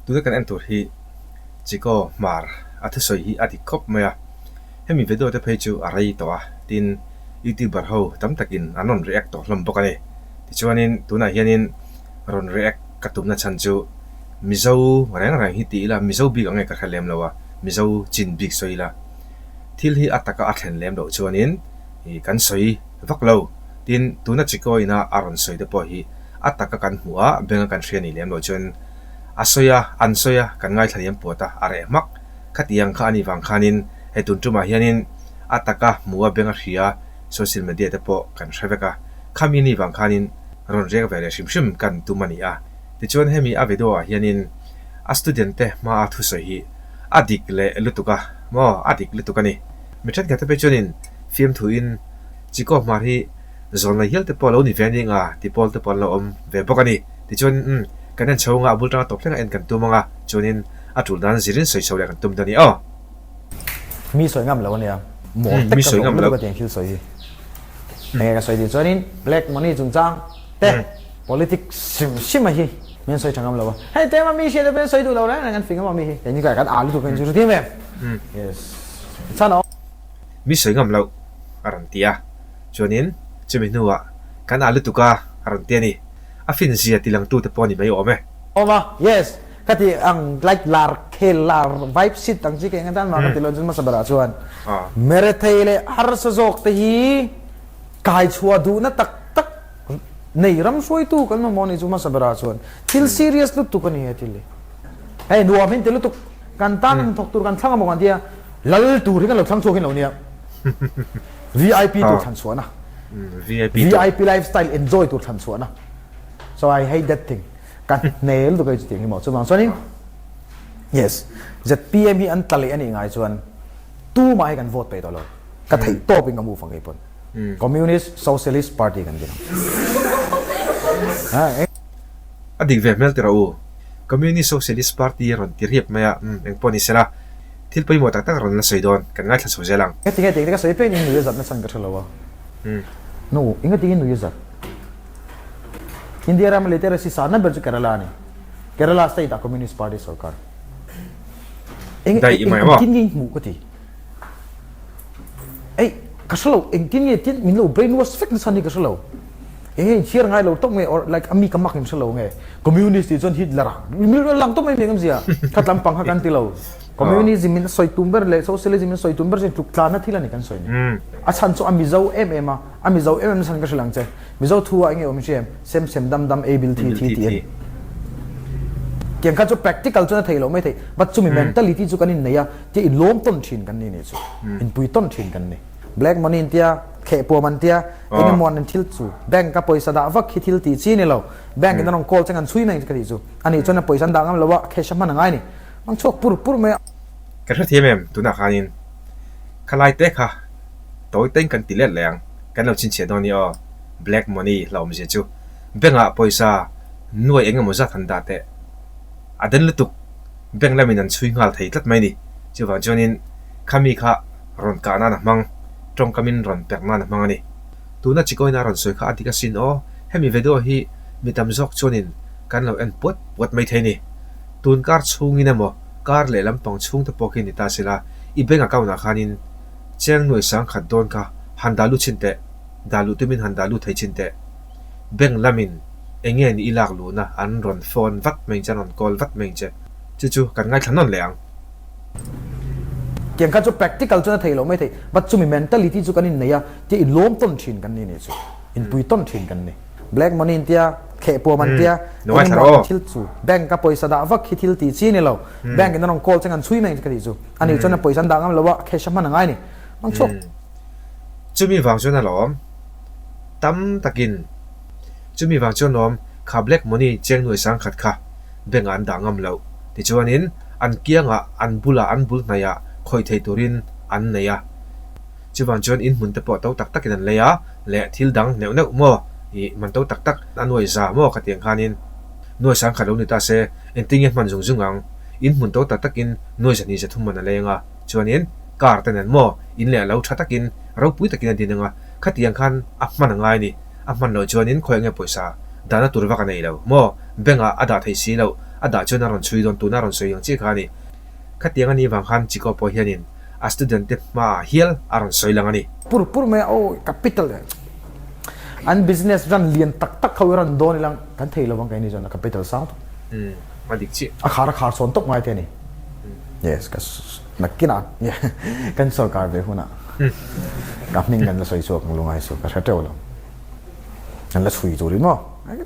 Tuna kan en tur hi Chiko Hmar a thusawi hi a dik khawp mai a, hemi video te phei chu a rei tawh a, tin youtuber ho tam takin an rawn react tawh hlawm bawk a ni. Tichuanin tunah hianin rawn react ka tumna chhan chu Mizo reng reng hi ti ila Mizo bik ang nge ka hre lem lo a, Mizo chin bik sawi ila thil hi a taka a thlen lem loh chuanin kan sawi vak lo. Tin tuna Chiko ina a rawn sawi te pawh hi a taka kan hmuh a, benga kan hria nih lem loh chuan a sawi a, an sawi a, kan ngaithla liam puat a, a reh hmak. Khatiang kha a nih vang khanin hei tun tumah hianin a taka hmuh a, benga hria social media te pawh kan hre vek a, khami nih vang khanin rawn riak ve leh hrim hrim kan tum a ni a. Tichuan hemi a video ah hianin a student te hmaa thusawi hi a dik leh lutuk a, maw a dik lutuk a ni. Mi thenkhat te phei chuanin fiamthuin Chikaw hmar hi Zawnlai hial te pawh a lo ni ve ning a, ti pawl te pawh an lo awm ve bawk a ni. Tichuan, umm, kan en chho anga a bul tanga tawp thleng a en kan tum anga, chuanin a tul dan zirin sawi chho leh kan tum dawn a ni aw. Mi sawi ngam lo a nia, mawl tak ka hlawm lutuk a tiang thil sawi hi. Enge ka sawi tih chuanin black money chungchang te politics hrim hrim a hi min sawi tha ngam lo a. Hei tema mi hriat te pawhin sawi duh lo reng reng an fing emaw mi hi. Keini ka kan â lutuk hian chu hrethiam em? Yes. Chhan aw. Mi sawi ngam loh a rawn ti a. Chuanin chumi hnuah kan ah lutuk a a rawn ti a ni. A fin zia ti langtu te pawh a ni mai awm e. Awm a, yes, ka ti ang like lar khel lar vibe sit ang chi ka eng atan mah ka ti lo chuan hmasa berah chuan Merethei leh harsa zawk te hi kai chhuah duhna tak tak nei ram hruaitu kan mamawh ni chu hmasa berah chuan thil serious lutuk a ni he thil hi. Hei nuam hin ti lutuk kan tan an thawk tur kan thlang a maw kan tia lal tur hi kan lo thlang chhuak hin lo nia. VIP tur thlan chhuahna. VIP lifestyle enjoy tur thlan chhuahna. So I hate that thing. Ka hnel tu kai chu tiang hi maw chuvang chuanin yes ZPM hi an tla leh anih ngai chuan tu mah hi kan vote peih tawh lo. Ka theih tawp in ka move ang kei pawn. Communist Socialist Party kan din ang. A dik ve hmel tiraw u. Communist Socialist Party a rawn ti riap mai a, engpawh ni sela. Thil pawimawh tak tak rawn la sawi dawn, kan ngaithla chho zel ang. Engati nge tih ka sawi piang in nui a zat nachhan ka hre lo a. Nu, engati nge nui a zat? India rama literacy sanna ber chu Kerala a ni. Kerala state ah Communist Party sorkar. Eng, Dai i mai maw? Engtin nge i hmuh ka ti? Ei, ka hre lo, engtin nge tin min lo brainwash vek nachhan hi ka hre lo. Eng nge inchhiar ngai lo tawp nge or like a mi ka mak in hre lo nge. Communist tih chuan Hitler a lang tawp mai mai ngam zia. Khat lampang kha kan ti lo. Communism in a sawi tum ber leh socialism in a sawi tum ber chu tluk tlanna thil a ni kan sawi ni. A chhan chu a Mizo em em a, a Mizo em em chhan ka hrilh ang che. Mizo thu ah enge awm hria em? Sem sem dam dam ei bil thi thi tih a ni. Tiang kha chu practical chuan a theih loh mai theih but chumi mentality chu kan innei a, tia inlawm tawn thin kan ni nih chu. Inpui tawn thin kan ni. Black money an tia, khehpuam an tia, engemaw an thil chu bank a pawisa dah vak hi thil tih chi a ni lo. Bank in an rawn call chang an chhui mai ka tih chu. Anih chuan a pawisa an dah ngam lo a, cash a hman a ngai a ni. Ang chhuak pur pur mai a. Ka hrethiam em tunah khanin khalai te kha tawi teng kan ti let leh ang kan lo chhinchhiah dawn ni aw black money hlauhawmzia chu bank ah pawisa nuai eng emaw zat han dah teh a den lutuk bank lamin an chhui nghal thei tlat mai ni chuvang chuanin khami kha rawn kah nan a hmang tawngkamin rawn perh nan a hmang a ni. Tuna Chikawina rawn sawi kha a dik asin aw hemi video hi mi tam zawk chuanin kan lo en puat puat mai thei ni. Tun kar chhungin emaw, kar leh lampang chhung te pawh khi ni ta sela, i bank account ah khanin cheng nuai sang khat dawn kha han dah lut chhin teh, dah luh tumin han dah lut thei chhin teh. Bank lamin eng nge ni i lak luhna an rawn phone vat mai ang che, an rawn call vat mai ang che. Chu chu kan ngaithla nawn leh ang. Tiang kha chu practical chuan a theih loh mai theih, but chumi mentality chu kan innei a, tia inlawm tawn thin kan ni nih chu, inpui tawn thin kan ni. Black money an tia, khehpuam an tia, engemaw an thil chu bank a pawisa dah vak hi thil tih chi a ni lo. Bank in an rawn call chang an chhui mai ka tih chu. Anih chuan a pawisa an dah ngam lo a, cash a hman a ngai a ni. Mang chhuak. Chumi vang chuan alawm tam takin chumi vang chuan lawm kha black money cheng nuai sang khat kha bank ah an dah ngam loh. Tichuanin an kiangah an bulah an bul hnaihah khawih thei turin an nei a. Chuvang chuan in hmun te pawh to tak takin an lei a, leh thil dang neuh neuh maw ih man to tak tak a nuai za maw khatiang khanin nuai sang khat lo ni ta se engtin nge hman zung zung ang, in hmun to tak takin nuai zahnih zathum man a leng a, chuanin car te nen maw in leh lo tha takin ropui takin a din ang a, khatiang khan a hman a ngai a ni, a hman loh chuanin khawi nge pawisa dahna tur vak a nei lo maw, bank ah a dah theih si loh, A dah chuan a rawn chhui dawn, tuna a rawn sawi ang chiah kha a ni. Khatiang a nih vang khan Chico pawh hianin a student te hmaah hial a rawn sawi lang a ni. Pur pur mai a, aw capital eh an business ran lian tak tak ho hi rawn dawn ilang kan thei lovang keini chuan a capital sang tawp. Umm a dik chiah. A khar a khar sawn tawp ngai te a ni. Yes ka nakinah kan sorkar ve hunah ka hming kan la sawi chhuak ang lungai chu ka hre teuh lo. An la chhui tur in maw?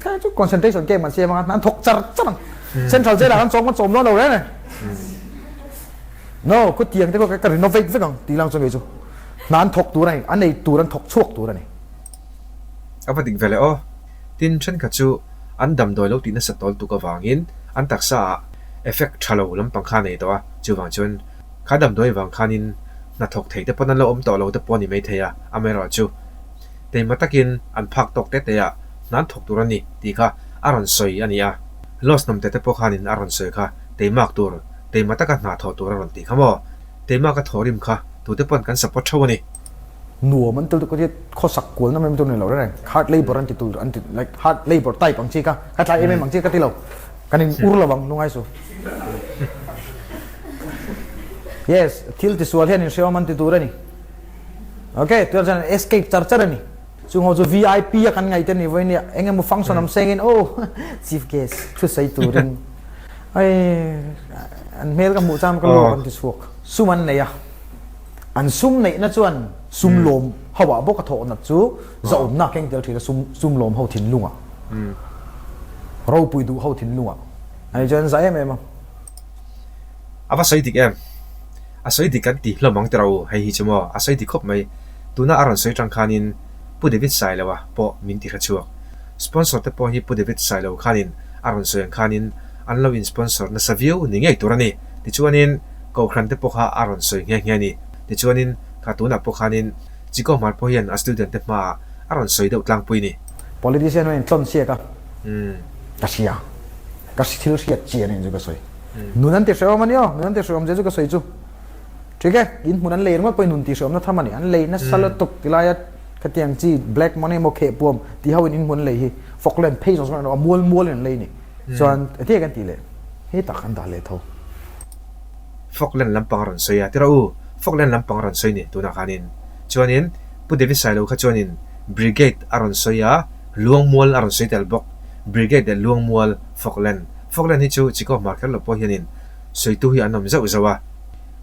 Kha chu concentration camp an siam anga an thawk char char ang. Central jail ah kan chawm kan chawm dawn lo reng e. No, khu tiang te pawh ka renovate vek ang tih lang chuan kei chu hna an thawk tur a ni, an ei tur an thawk chhuak tur a ni. A va dik ve le aw. Tin, thenkhat chu an damdawi lo tih nasa tawl tuk avangin an taksa ah effect tha lo lampang kha a nei tawh a, chuvang chuan kha damdawi vang khanin hna thawk thei te pawn an lo awm tawh lo te pawh a ni maithei a, amaherawhchu Teima takin an phak tawk te te ah hnan thawk tur a ni tih kha a rawn sawi a ni a. Loss hnam te te pawh khanin a rawn sawi kha teimak tur, teima taka hna thawh tur a rawn tih kha maw? Teimaka thawh rim kha tute pawn kan support theuh a ni. Nuam an tel tuk a khawsak kualna mai tur ni lo reng reng. Hard labour an ti tur an ti like hard labour type ang chi kha ka tlai em em ang chi ka ti lo. Kan in ur lo ang lungai su. Yes, thil tisual hian inhreawm an ti tur a ni. Ok, tunah chuan an escape char char a ni. Chung ho chu VIP a kan ngaih te ni vawi nia, eng emaw function awm sengin oh chief guest thu sawi turin ai an hmel ka hmuh chuan ka luak an ti chhuak. Sum an nei a, an sum neihna chuan sum lawm ho ah bawk a thawh nat chu zahawmna a keng tel thin a sum sum lawm ho thinlungah, ropui duh ho thinlungah ani chuan an zah em em a. A va sawi dik em? A sawi dik kan ti hlawm ang tiraw u, hei hi chu maw a sawi dik khawp mai. Tuna a rawn sawi tang khanin Pu David Sailoa pawh min ti hre chhuak. Sponsor te pawh hi Pu David Sailo khanin a rawn sawi ang khanin an lo in sponsor nasa viau ni ngei tur a ni. Tichuanin Kohhran te pawh kha a rawn sawi nghe nghe a ni. Tichuanin kha tunah pawh khanin Chiko Hmar pawh hian a student te hmaah a rawn sawi deuh tlangpui ni. Politician ho in tlawn siak a, ka hria. Ka thil hriat chian in chu ka sawi. Nun an ti hrehawm a ni aw, nun an ti hrehawm zia chu ka sawi chu. Ṭhik e, in hmun an lei ringawt pawhin nun ti hrehawmna tham a ni. An lei nasa lutuk ti laia khatiang chi black money emaw khehpuam ti ho in in hmun an lei hi Falkland phei zawng zawng an a mual mual in an lei ni. Chuan enge kan tih leh he tak an dah leh tho. Falkland lampang a rawn sawi a, tiraw u, Falkland lampang a rawn sawi ni tunah khanin. Chuanin Pu David Sailo kha chuanin Brigade a rawn sawi a, Luangmual a rawn sawi tel bawk. Brigade leh Luangmual, Falkland. Falkland hi chu Chikaw hmar kher lo pawh hianin sawitu hi an awm zauh zauh a.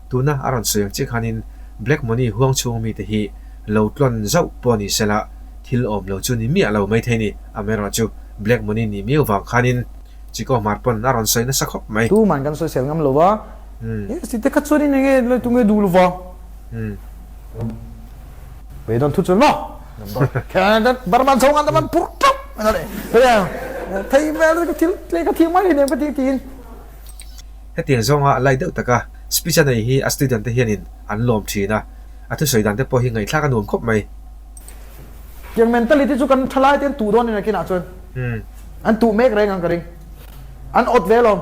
Tuna a rawn sawi ang chiah khanin Black Money huang chhung mite hi lo tlawn zauh pawh ni sela thil awm lo chu ni miah lo maithei ni. Amaherawhchu Black Money nih miau vang khanin Chikaw hmar pawn a rawn sawi nasa khawp mai. Tuman kan sawisel ngam lo va, Yes, ti te kha chuanin enge lai tunge duh lo va? Beidawn thu chuan maw? Burma chhung an man phur teuh thei vel ka thil tle ka thiam mai nem ka ti tiin. Hetiang zawnga a lai deuh taka speech a nei hi a student te hianin an lawm thin a, a thusawi dan te pawh hi ngaihthlak a nuam khawp mai. Tiang mentality chu kan thalai te an tuh dawn ina kinah chuan an tuh mek reng ang ka ring. An awt ve alawm.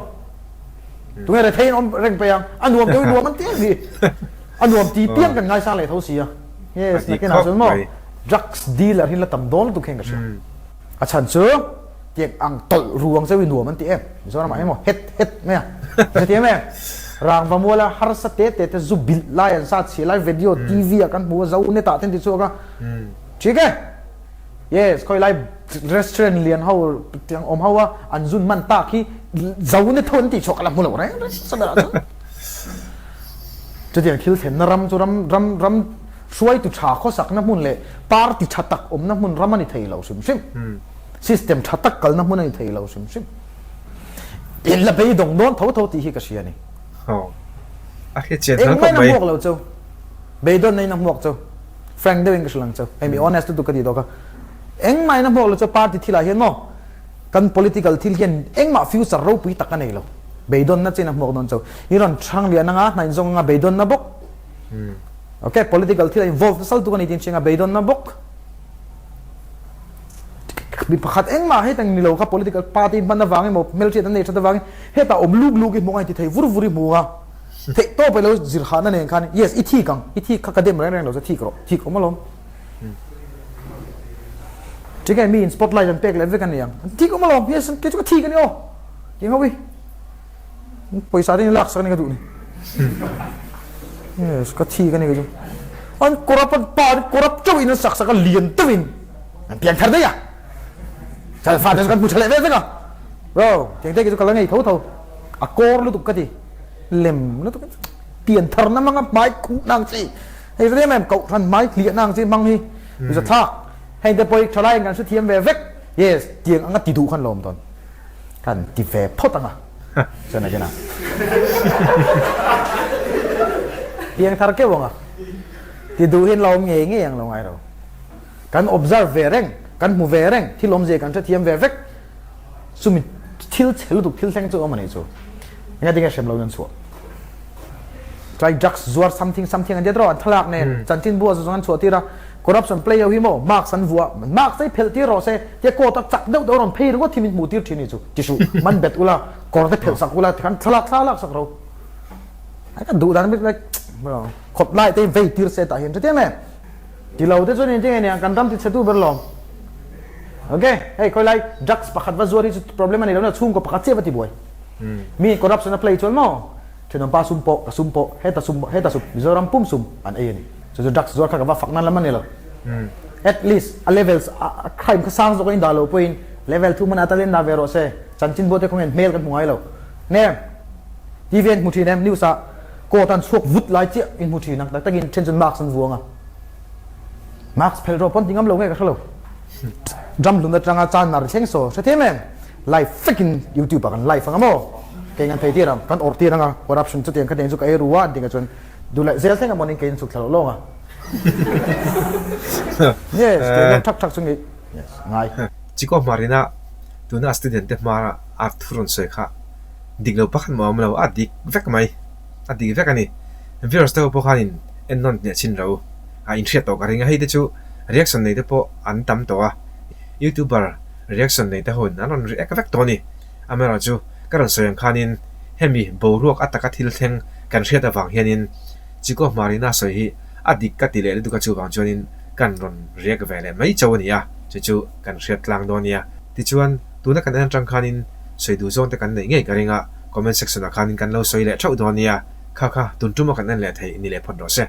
Tunge rethei an awm reng peih ang. A nuam deuh i nuam an ti em hi. A nuam ti piang kan ngaisang leh tho si a. Yes, nakinah chuan maw drugs dealer hi la tam dawn lutuk hian ka hria. A chhan chu tiang ang tawlh ru ang cheu i nuam an ti em. Mizoramah hian maw het het mai a. Hre thiam em? Rangva muala harsa te te te zu bilh lai an sa chhiah lai video TV ah kan hmu a, zo net ah te an ti chhuak a. Thik e. Yes, khawi lai restaurant lian ho tiang awm ho a an zun man tak hi zo net ho an tih chhuak ka la hmu lo reng reng saberah chuan. Chutiang thil thlenna ram chu ram ram ram hruaitu tha khawsakna hmun leh party tha tak awmna hmun ram a ni thei lo hrim hrim. System tha tak kalna hmun a ni thei lo hrim hrim. In la beidawng dawn tho tho tih hi ka hria a ni. Engmah in a hmuak lo chu. Beidawnna in a hmuak chu. Frank deuhin ka hrilh ang chu. Hei mi honest lutuk ka tih tawh kha. Engmah in a hmuak lo chu party thilah hian maw kan political thil hian engmah future ropui tak a nei lo. Beidawnna chin a hmuak dawn chu. I rawn chhang lian anga, hna inzawng anga beidawnna bawk. Ok, political thil a involve nasa lutuk a ni tih in hria anga beidawnna bawk. Mi pakhat engmah hetang ni lo kha political party hman avang emaw hmelhriat an nei that avangin hetah awm luk luk i hmuh anga inti thei vur vur i hmu a. Theih tawp ai lo zir hahna nen khan yes i thik ang, i thik kha ka dem reng reng lo che thik rawh, thik awm alawm. Tinge mi in spotlight an pek leh vek a ni ang, an thik awm alawm, yes kei chu ka thik a ni aw, ti ang ho hi. Pawisa te in lak sak a ni ka duh ni. Yes, ka thi ka ni ka chu. An corrupt an pa an corrupt teuh in an sak sak a lian deuh in an pian thar daih a. Chal fa te chu kan hmu tha leh ve vek a. Bro, tiang te ki chu ka la ngei tho tho. A kawr lutuk ka ti. Lem lutuk pian thar na hmang a hmai khuh na ang chi. Hei hre em em kohhran hmai hliah na ang chi hmang hi. Za thlak. Heng te pawh hi thalai in kan hrethiam ve vek. Yes, tiang anga ti duh khan lawm dawn. Kan ti ve phawt ang a. Chuan a kena. Piang thar keuh ang a. Ti duh hian la awm ngei ngei ang lo ngai lo. Kan observe ve reng, kan hmu ve reng, thil awmzia kan hrethiam ve vek. Chumi thil chhe lutuk thil thleng chu awm a nih chu. Engati nge hrem lo in an chhuah? Try drugs zuar something something an tia tawh an thlalak nen chanchin bu a zawng an chhuah tir a. Corruption play ho hi maw marks an vuah marks te hi phelh tir rawh se tia court a chak deuh deuh a rawn phei ringawt hi min hmuh tir thin hi chu ti suh man bet ula kawr te phelh sak ula tikhan thlalak thlalak sak ro ai ka duh dan bik like khawp lai te vei tir se tah hian hre em ti lo te chuan engtin nge niang kan ram ti chhe tu ber lawm ok hei khawi lai drugs pakhat va zuar hi chu problem a ni lo na chhungkaw pakhat chiah va ti buai mi corruption a play chuan maw Thenawmpa sum pawh, ka sum pawh, heta sum, heta sum, Mizoram pum sum an ei a ni. Chu chu drugs zuar kha ka va fak nan lam a ni lo. At least a levels a crime kha sang zawk a indah lo pawhin level thu hmanah tal indah ve rawh se. Chanchin buate khawnge hmel kan hmu ngai lo. Nge TV an hmu thin em? News ah court an chhuak vut lai chiah in hmu thin ang. Tak takin then chuan mask an vuang a. Mask phelh rawh pawn ti ngam lo nge ka hre lo. Drum hlun atanga chan mar thleng saw hre thiam em? Live vekin youtube ah kan live anga maw? Kei ngan thei tir ang, kan awrh tir anga corruption chutiang khatiang chu ka ei ru a an ti nga chuan duh leh zel thleng amawnin kei an chhuk thla loh lawng a. Yes, kei deuh thak thak chu nge yes ngai. Chikaw hmarina tuna student te hma a thu rawn sawi kha dik lo pakhat mah a awm lo, a dik vek mai, a dik vek a ni. Viewers te ho pawh khanin en nawn hneh chin lo a inhriat tawh ka ring a, hei te chu reaction nei te pawh an tam tawh a, youtuber reaction nei te ho in an rawn react vek tawh a ni. Amaherawhchu ka rawn sawi ang khanin hemi boruak a taka thil thleng kan hriat avang hianin Chikaw Hmarina sawi hi a dik ka ti leh lutuk a chuvang chuanin kan rawn react ve leh mai chauh a ni a, chu chu kan hriat tlang dawn nia. Tichuan tuna kan en atang khanin sawi duh zawng te kan neih ngei ka ring a, comment section ah khanin kan lo sawi leh theuh dawn nia, kha kha tun tuma kan en leh theih ni leh phawt rawh se.